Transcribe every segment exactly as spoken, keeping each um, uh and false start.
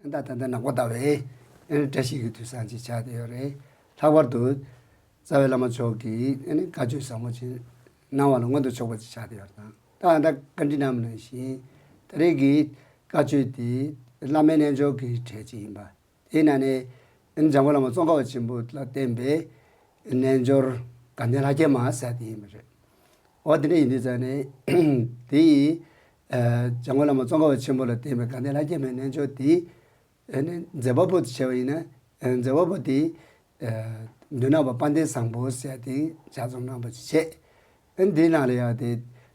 ད་ད་ལྟ་ནག་པོ་ལྟ་བའི་ཨ་ནི་བཀྲ་ཤིས་ཀྱི་དུས་བཟང་ཅིག་ཆགས་བསྡད་ཡོད་རེད། ལྷག་པར་དུ་རྩ་བའི་བླ་མ་མཆོག་གིས་ཨ་ནི་བཀའ་ཆོས་ཟབ་མོ་ཅིག་གནང་བ་ལ་མངོན་དུ་ཕྱོགས་པ་ཅིག་ཆགས་བསྡད་ཡོད་རེད། ད་ད་ལྟ་བཀའ་འདྲི་གནང་བ་ནང་བཞིན་ད་རེས་ཀྱི་བཀའ་ཆོས་དེ་བླ་མའི་རྣལ་འབྱོར་གྱི་གྲས་ཅིག་ཡིན་པ། དེའི་ནང་ནས་འཇམ་མགོན་བླ་མ་ཙོང་ཁ་པ་ཆེན་པོ་ལ་བརྟེན་པའི་རྣལ་འབྱོར་དགའ་ལྡན་ལྷ་བརྒྱ་མ་ཟེར་དེ་ཡིན་པ་རེད། འོ་དེ་འདྲ་ཡིན་དུས་ཙང་ནས་དེ་ཡིས་འཇམ་མགོན་བླ་མ་ཙོང་ཁ་པ་ཆེན་པོ་ལ་བརྟེན་པའི་དགའ་ལྡན་ལྷ་བརྒྱ་མའི་རྣལ་འབྱོར་དེ་མཛད་པ་པོ་དེ་བྱས་པ་ཡིན་ན་མཛད་པ་པོ་དེ་མདུན་ནག་པ་དཔལ་ལྡན་བཟང་པོ་ཟེར་དེ་ལྗགས་རྩོམ་གནང་བ་ཅིག་བྱས། འདིའི་ནང་ལ་ཡང་དེ་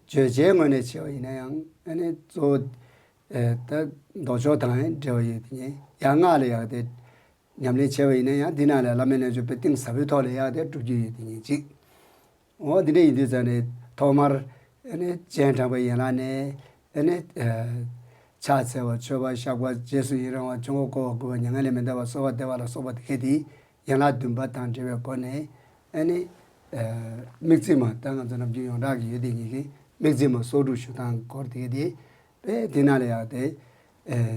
བརྗོད་བྱའི་ངོས་ནས་བྱས་པ་ཡིན་ན་ཡང་གཙོ་བོ། ད་མདོ་ཕྱོགས་དང་འབྲེལ་བ་ཡོད་དེ་ཉིད་ཡང་སྔགས་ལ་ཡང་དེ་ཉམས་ལེན་བྱས་པ་ཡིན་ན་ཡང་འདི་ནང་ལ་བླ་མའི་རྣལ་འབྱོར་དཔེ་གཏིང་ཟབ་པོའི་ཐོག་ལ་ཡང་དེ་སྒྲུབ་རྒྱུ་ཡོད་དེ་ཉིད་ཅིག་འོ་འདི་འདྲ་ཡིན་དུས་ཙང་ནས་ཐོག་མར་ཨ་ནི་སྤྱན་དྲངས་པའི་ཡན་ལག་ནས་ཨ་ནི་ཕྱག་འཚལ་བ་མཆོད་པ་བཤགས་པ་རྗེས་སུ་ཡི་རང་བ་བྱུང་བ་བསྐོར་བ་བསྐུལ་བ་མྱ་ངན་ལས་མི་འདའ་བ་གསོལ་བ་འདེབས་པ་ལ་སོགས་པ་དེ་གས་དེ་ཡན་ལག་བདུན་པ་དང་འབྲེལ་བའི་སྒོ་ནས་ཨ་ནི། དམིགས་བརྩེ་མ་ད་ང་ཚོ་ནམ་རྒྱུན་ཡོངས་གྲགས་ཀྱི་ཡོད་དེ་ཉིད་ཀྱི་དམིགས་བརྩེ་མ་གསོག་སྒྲུབ་ཞུ་སྟངས་སྐོར་དེ་དེ་བས་དེ་ནང་ལ་ཡང་དེ།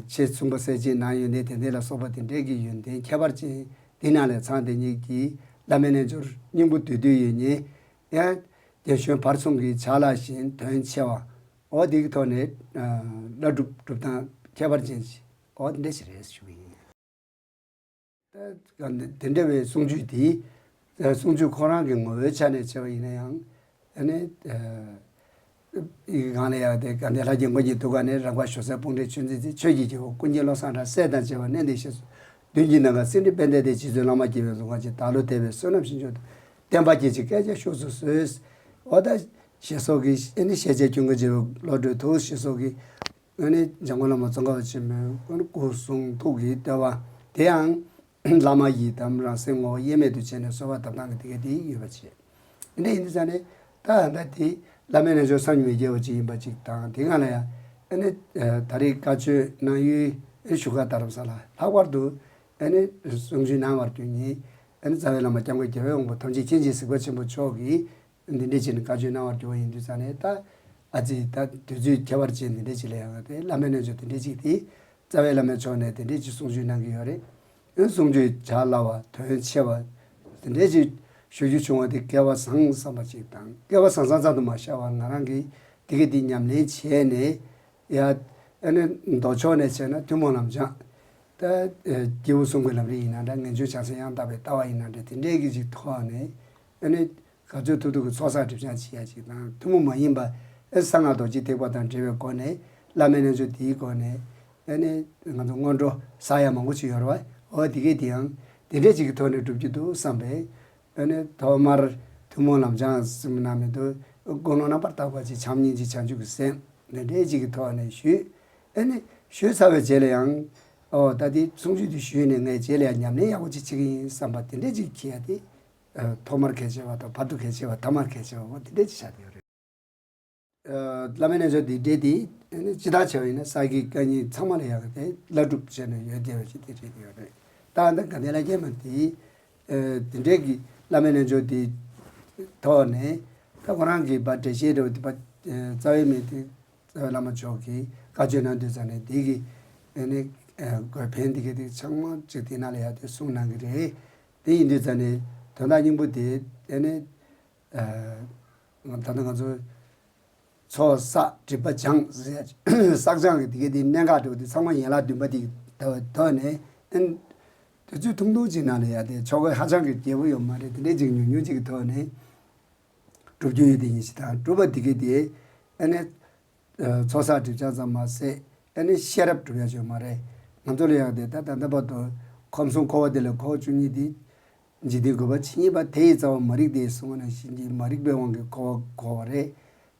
ཆེས་མཚུངས་པ་གསལ་བྱེད་ནང་ཡོན་ཏན་དེ་འདྲ་ལ་སོགས་པ་དེ་འདྲས་ཀྱི་ཡོན་ཏན་ཁྱད་པར་ཅན་དེ་ནང་ལས་ཚང་དེ་ཉིད་ཀྱི་བླ་མའི་རྣལ་འབྱོར་སྙིང་པོ་བསྡུས་བསྡུས་ཡོད་ཉིད་ཡང་རྒྱ་གཞུང་བར་གསུམ་གྱི་ཕྱག་ལག་བཞིན་དོན་ཆེ་བ་འོ་དེ་གི་ཐོག་ནས་བླ་སྒྲུབ་སྒྲུབ་སྟངས་ཁྱད་པར་ཅན་ཞིག་འོ་དེ་འདྲས་ཞིག་རེད་ཞུ་གི་ཡིན། ད་དེ་འདྲ་བའི་གསུང་ཆོས་དེ་གསུང་ཆོས་ཁོ་རང་གི་ངོ་བོའི་ཆ་ནས་བྱས་པ་ཡིན་ན་ཡང་ཨ་ནི་ཡི་གེ་གང་ལ་ཡང་དེ་དགའ་ལྡན་ལྷ་བརྒྱའི་མགོན་གྱི་ཐུགས་ཀ་ནས་རགས་པ་ཞོ་ཟས་སྤུངས་འདྲའི་ཆོས་འཛིན་ཚེ་ཆོས་ཀྱི་རྒྱལ་པོ་ཀུན་མཁྱེན་བློ་བཟང་གྲགས་སྲས་དང་བཅས་པ་གནས་འདིར་གཤེགས་སོ། མདུན་གྱི་ནམ་མཁར་སེང་ཁྲི་དཔལ་ལྡན་དེ་རྗེ་བཙུན་བླ་མ་དགྱེས་པའི་གཟུངས་སྔགས་ཀྱི་བདག་བློ་ཐེག་པའི་བསོད་ནམས་ཤིང་མཆོག་ཏུ་བསྟན་པ་རྒྱས་ཀྱི་སྐད་ཆ་ཤུགས་སུ་གསོལ། འོ་ད་ཞེས་སོགས་ཀྱི་ཨ་ནི་ཤེས་བྱའི་ཁྱུང་དགུ་འཇིགས་པའི་བློ་གྲོས་ཐུགས་ཞེས་སོགས་ཀྱི་ཨ་ནི་འཇམ་མགོན་བླ་མ་ཙོང་ཁ་པ་ཆེན་པོའི་སྐུ་གསུང་ཐུགས་ཀྱི་བསྟོད་པ་དེའང་བླ་མ་ཡི་དམ་རང་སེམས་ངོ་བོ་དབྱེར་མེད་དུ་བྱས་ནས་གསོལ་བ་བཏབ་སྟངས་ཀྱི་དེ་ག་དེ་ཡོད་པ་བྱས། དེ་འདྲ་ཡིན་དུས་ཙང་ནས་ད་ད་དེ་བླ་མའི་རྣལ་འབྱོར་བསམ་གྱིས་མི་ཁྱབ་པ་ཅིག་ཡིན་པ་ཅིག་དང་དེ་སྒང་ལ་ཡང་ཨ་ནི་ད་རེས་བཀའ་ཆོས་གནང་ཡུལ་ཨ་ནི་བཞུགས་སྒར་རྡ་རམ་ས་ལ་ལྷག་པར་དུ་ཨ་ནི་གསུང་ཆོས་གནང་བར་གྱུར་ཉིན་ཨ་ནི་རྩ་བའི་བླ་མ་སྐྱབས་མགོན་རྒྱལ་བའི་དབང་པོ་ཐམས་ཅད་མཁྱེན་ཅིང་གཟིགས་པ་ཆེན་པོ་མཆོག་གིས། འདི་འདྲས་བྱས་ནས་བཀའ་ཆོས་གནང་བར་གྱུར་བ་ཡིན་དུས་ཙང་ནས་ད་ཨ་ཙི་ད་དུས་ཚོད་ཁྱད་པར་ཅན་འདི་འདྲས་ཅིག་ལ་ཡང་དེ་བླ་མའི་རྣལ་འབྱོར་དེ་འདྲས་ཅིག་དེ་རྩ་བའི་བླ་མའི་ཕྱོགས་ནས་དེ་འདྲས་ཅིག་གསུང་ཆོས་གནང་གི་ཡོད་རེད། ཨེ་གསུང་ཆོས་བྱ་སླ་བ་དོན་ཆེ་བ་དེ་འདྲས་ཅིག་ཞུ་རྒྱུ་བྱུང་བ་དེ་སྐལ་བ་བཟང་བསམ་པ་ཅིག་དང་སྐལ་བ་བཟང་བཟང་ཙམ་དུ་མ་ཤར་བར་ང་རང་གིས་དེ་གི་དེ་ཉམས་ལེན་བྱས་ནས་ཡ་ཨ་ནི་མདོ་ཕྱོགས་ནས་བྱས་ན་ཐུན་མོང་ལམ་སྦྱང་ད་སྐྱེས་བུ་གསུམ་གྱི་ལམ་རིམ་ཡིན་ན་འདྲ་ངེས་འབྱུང་བྱང་སེམས་ཡང་དག་པའི་ལྟ་བ་ཡིན་ན་འདྲ་དེ་འདྲས་ཀྱི་ཅིག་ཐོག་ནས་ཨ་ནི། ག་ཚོད་ཐུབ་ཐུབ་ཀྱི་ཚོགས་བསགས་སྒྲིབ་སྦྱང་བྱེད་ཡ་ཅིག་དང་ཐུན་མོང་མ་ཡིན་པ་ཨེ་གསང་སྔགས་རྡོ་རྗེ་ཐེག་པ་དང་འབྲེལ་བའི་སྒོ་ནས་བླ་མའི་རྣལ་འབྱོར་དེའི་སྒོ་ནས་ཨེ་ནི་ང་ཚོ་སྔོན་འགྲོ་བསགས་ཡ་མང་པོ་ཅིག་ཡོད་རེད་བ། འོ་དེ་གས་དེ་ཡང་དེ་འདྲས་ཅིག་གི་ཐོག་ནས་སྒྲུབ་ཀྱི་འདུག་བསམ་པས་ཨེ་ནི་ཐོག་མར་ཐུན་མོང་ལམ་སྦྱང་ཟེར་ན་མི་འདུག་ཀུན་སློང་རྣམ་པར་དག་པ་ཅིག་བྱམས་སྙིང་རྗེ་བྱང་ཆུབ་ཀྱི་སེམས་དེ་འདྲས་ཅིག་གི་ཐོག་ནས་ཞུས། ཨེ་ནི་ཞུས་ཚར་བའི་རྗེས་ལ་ཡང་ཨོ་ད་དེ་གསུང་ཆོས་དེ་ཞུས་ནས་ངས་རྗེས་ལ་ཡང་ཉམས་ལེན་ཡག་པོ་ཅིག་བྱེད་ཀྱི་ཡིན་བསམ་པ་དེ་འདྲས་ཅིག་འཁྱེར་ཡ་དེ། ཐོག་མར་གལ་ཆེ་བ་དང་བར་དུ་གལ་ཆེ་བ་ཐ་མར་གལ་ཆེ་བ་འོ་དེ་འདྲས་ཅིག་ཆགས་ཡོད་རེད། བླ་མའི་རྣལ་འབྱོར་འདི་འདྲས་དེ་སྤྱི་བཏང་བྱས་པ་ཡིན་ན་ས་དགེ་བཀའ་རྙིང་ཚང་མ་ལ་ཡག་གི་དེ་བླ་སྒྲུབ་བྱས་ནས་ཡོད་བསྡད་པ་ཅིག་དེ་རེད་ཡོད་རེད། ད་ལྟ་དགའ་ལྡན་ལྷ་བརྒྱ་མ་དེ་དེ་འདྲས་ཀྱི་བླ་མའི་རྣལ་འབྱོར་དེ་ཐོག་ནས་ད་ཁོ་རང་གི་བ་འགྲེལ་བཤད་འདྲ་བོ་དེ་བ་རྩ་བའི་མི་དེ་རྩ་བའི་བླ་མ་མཆོག་གིས་བཀའ་ཆོས་གནང་དུས་ཙང་ནས་དེ་གི་ཨེ་ནས་དགོས་ཕན་དེ་གི་དེ་ཚང་མ་ཅིག་དེ་ནང་ལ་ཡག་དེ་གསུངས་གནང་གི་རེད། དེ་ཡིན་དུས་ཙང་ནས་དོན་དག་སྙིང་པོ་དེ་དེ་ནས་ད་ལྟ་ང་ཚོ་ཚོགས་བསགས་སྒྲིབ་པ་སྦྱང་ཟེར་བསགས་སྦྱང་གི་དེ་གའི་དེ་གནད་འགག་འདྲ་བོ་དེ་ཚང་མ་ཡན་ལག་བདུན་པ་དེ་ཐོག་ནས་ཨེ་དུས་ཚོད་ཐུང་ཐུང་ཅིག་ནང་ལ་ཡག་དེ་ཆོ་ག་ཧ་ཅང་གི་རྒྱས་པོ་ཡོད་མ་རེད། དེ་འདྲས་ཅིག་ཉུང་ཉུང་ཅིག་གི་ཐོག་ནས་སྒྲུབ་རྒྱུ་ཡོད་དེ་ཡིན་ཞིག་དང་སྒྲུབ་པ་དེ་གའི་དེ་ཨེ་ནས། ཚོགས་བསགས་སྒྲིབ་སྦྱང་ཙམ་མ་ཟད་ཨ་ནི་ཤེས་རབ་སྒྲུབ་ཡ་ཅིག་ཡོད་མ་རེད། ང་ཚོ་ལ་ཡང་དེ་ད་ད་ལྟ་བར་དུ་ཁམས་གསུམ་འཁོར་བ་འདི་ལ་འཁོར་བཅུ་གཉིས་འདི་འཇིག་རྟེན་རྒུད་པ་ཇི་སྙེད་པ་དེ་ཡི་རྩ་བ་མ་རིག་སྟེ་གསུངས་པ་ནང་བཞིན་གྱི་མ་རིག་པའི་དབང་གིས་འཁོར་བར་འཁོར་བ་རེད།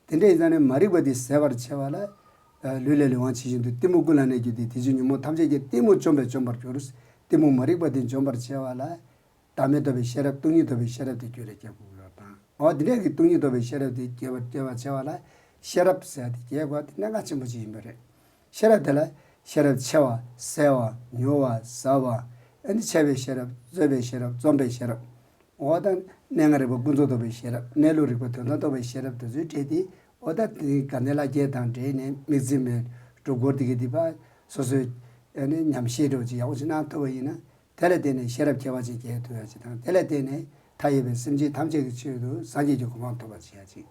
དེ་འདྲ་ཡིན་ཙང་ནས་མ་རིག་པ་འདི་ཟད་པར་བྱེད་པ་ལ་ལུས་ལས་ལུས་དབང་ཇི་བཞིན་དུ་གཏི་མུག་ཀུན་ལ་གནས་གྱུར་ཏེ། དེ་ཕྱིར་ཉོན་མོངས་ཐམས་ཅད་ཀྱང་གཏི་མུག་བཅོམ་པས་བཅོམ་པར་འགྱུར། གཏི་མུག་མ་རིག་པ་འདི་འཇོམས་པར་བྱེད་པ་ལ། བདག་མེད་རྟོགས་པའི་ཤེས་རབ་སྟོང་ཉིད་རྟོགས་པའི་ཤེས་རབ་དེ་རྒྱུད་ལ་སྐྱེ་དགོས་ཡོད་དང་། འོ་འདི་འདྲ་གི་སྟོང་ཉིད་རྟོགས་པའི་ཤེས་རབ་དེ་སྐྱེ་བར་སྐྱེ་བར་བྱེད་པ་ལ་ཤེས་རབ་ཟེར་ཡ་དེ་སྐྱེ་དགོས་པ་དེ་གནད་འགག་ཆེན་པོ་ཅིག་ཡིན་པ་རེད། ཤེས་རབ་དེ་ལ་ཤེས་རབ་ཆེ་བ་གསལ་བ་མྱུར་བ་ཟབ་པ་ཨ་ནི་འཆད་པའི་ཤེས་རབ་རྩོད་པའི་ཤེས་རབ་རྩོམ་པའི་ཤེས་རབ། འོ་ད་གནས་ལྔ་རིག་པ་ཀུན་རྫོབ་རྟོགས་པའི་ཤེས་རབ་གནས་ལུགས་རིག་པ་དོན་དམ་རྟོགས་པའི་ཤེས་རབ་དེ་ཚོའི་གྲས་དེ་འོ་ད་དེ་དགའ་ལྡན་ལྷ་བརྒྱ་དང་འབྲེལ་ནས་དམིགས་བརྩེ་མའི་སྒྲུབ་སྐོར་དེ་གི་དེ་པ་སོ་སོའི་ ཨ་ནི་ཉམས་བཞེས་འདྲ་བོ་ཅིག་ཡག་པོ་ཅིག་གནང་ཐུབ་པ་ཡིན་ན། དེ་ལ་བརྟེན་ནས་ཤེས་རབ་ཁྱད་པར་ཅན་རྒྱས་ཐུབ་ཡག་ཅིག་དང་། དེ་ལ་བརྟེན་ནས་མཐའ་ཡས་པའི་སེམས་ཅན་ཐམས་ཅད་ཀྱི་ཆེད་དུ་སངས་རྒྱས་ཀྱི་གོ་འཕང་ཐོབ་པར་བྱེད་ཡག་ཅིག་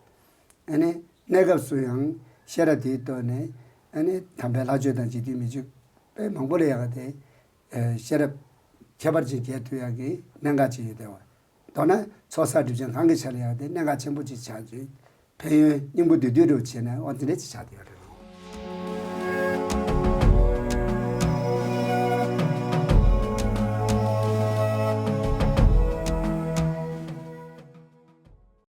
ཨ་ནི་གནས་སྐབས་སུ་ཡང་ཤེས་རབ་དེའི་ཐོག་ནས་ཨ་ནི་དམ་པའི་ལྷ་ཆོས་དང་འཇིག་རྟེན་མི་ཆོས་དཔེ་མང་པོ་ལ་ཡག་ག་དེ། ཨ་ཤེས་རབ་ཁྱད་པར་ཅན་རྒྱས་ཐུབ་ཡག་གི་གནད་འགག་ཅིག་ཡོད་དེ་བ། མདོར་ན་ཚོགས་བསགས་སྒྲིབ་སྦྱང་གང་གི་ཆ་ལ་ཡག་ག་དེ་གནད་འགག་ཆེན་པོ་ཅིག་ཆགས་ཀྱི། ཕན་ཡོན་སྙིང་པོ་བསྡུས་བསྡུས་འདྲ་བོ་བྱས་ན་འོ་དེ་འདྲ་ཅིག་ཆགས་བསྡད་ཡོད་རེད།